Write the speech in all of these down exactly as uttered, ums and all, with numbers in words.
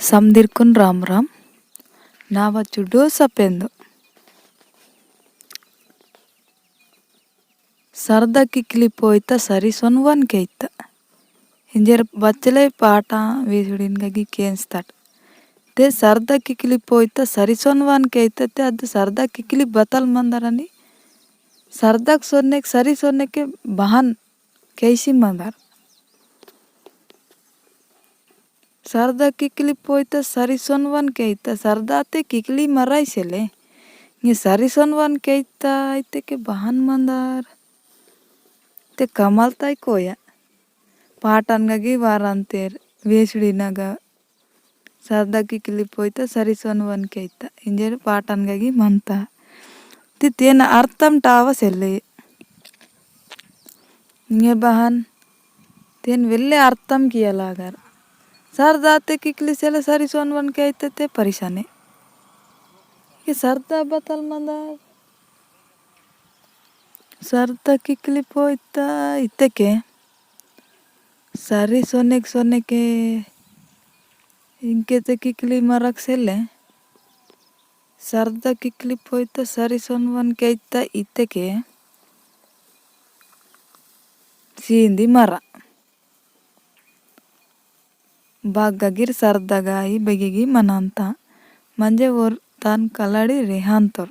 समदिरकुन राम राम। नावा चुडो सपेंदो। सरदा किकली पोईता सरी सोनवन केईता। इंजेर बच्चले पाटा वेसुड़िन गगी केंस्ताट। ते सरदा किकली पोईता सरी सोनवन केईता ते अद सरदा किकली बतल मंदरनी। सरदा सोने सरी सोने के बहान केईसी मंदर। सरदा किकली पोईता सरी सोनवन केईता, सरदा ते किकली मराई सेले। नी सरी सोनवन केईता, इते के बहान मंदार। ते कमल ताई कोया। पाटन गगी वारंतेर, वेसुड़ी नगा। सरदा किकली पोईता सरी सोनवन केईता। इंजेर पाटन गगी मंता। ती तेन अर्थम टावा सेले। इंगे बहान तेन वेल्ले अर्थम किया लागर। सरदा ते किकली सेले सरी सोनवन केईता ते परिशाने। के सरदा बतल मंदा। सरदा किकली पोईता इते के। सरी सोने के सोने के इंके ते किकली मरक सेले। सरदा किकली पोईता सरी सोनवन केईता इते के। सींदी मरा। बागा गिर सरदा गाई बेगिगी मनांता। मंजे ओर तान कलाड़ी रेहांतोर।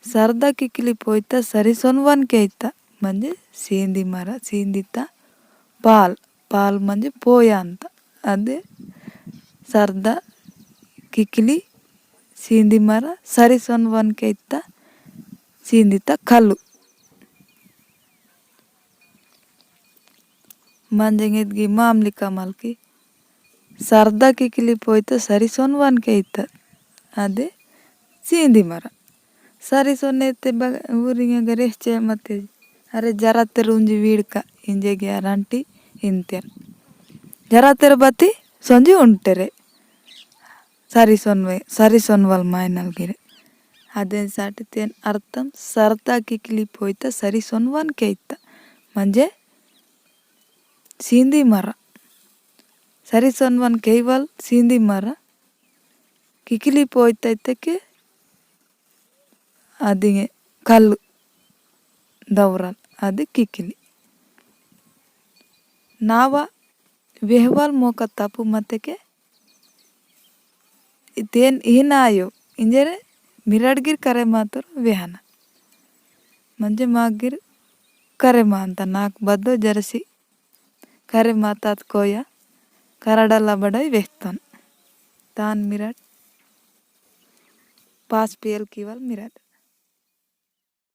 सरदा किकली पोईता सरी सोनवन केईता। मंजे सींदी मरा, सींदीता पाल, पाल मंजे पोयांता। अदे सरदा किकली सींदी मरा, सरी सोनवन केईता, सींदीता कलु। मंजे इंगे इदगी मामली कमल की। सरदा किकली पोईता सरी सोनवन केईता। अदे सींदी मरा। सरी सोने ते बग-, उरिंगे गरेस चे मते। अरे जरा ते रुंजी वीड़का इंजे ग्यारंटी इंतेर। जरा तेर बती सोंजी उंटेरे। सरी सोनवे, सरी सोनवल मायनल गिरे। अदेन साटी तेन अर्थम सरदा किकली पोईता सरी सोनवन केईता। मंजे सींदी मरा। सरी सोनवन केईवल सींदी मरा। किकली पोईता इते के अदिंगे कल्लु दौरल अदि किकली। नावा वेहवाल मोका तपु मतेके इतेन इहिन आयो इंजेरे मिराड गिर करे मातोर वेहना। मंजे मागिर करे मांता नाक बद्दो जरसी करे मातात कोया करडा लबडोय वेहतोन। तान मिराड पास पेल कीवल मिराड।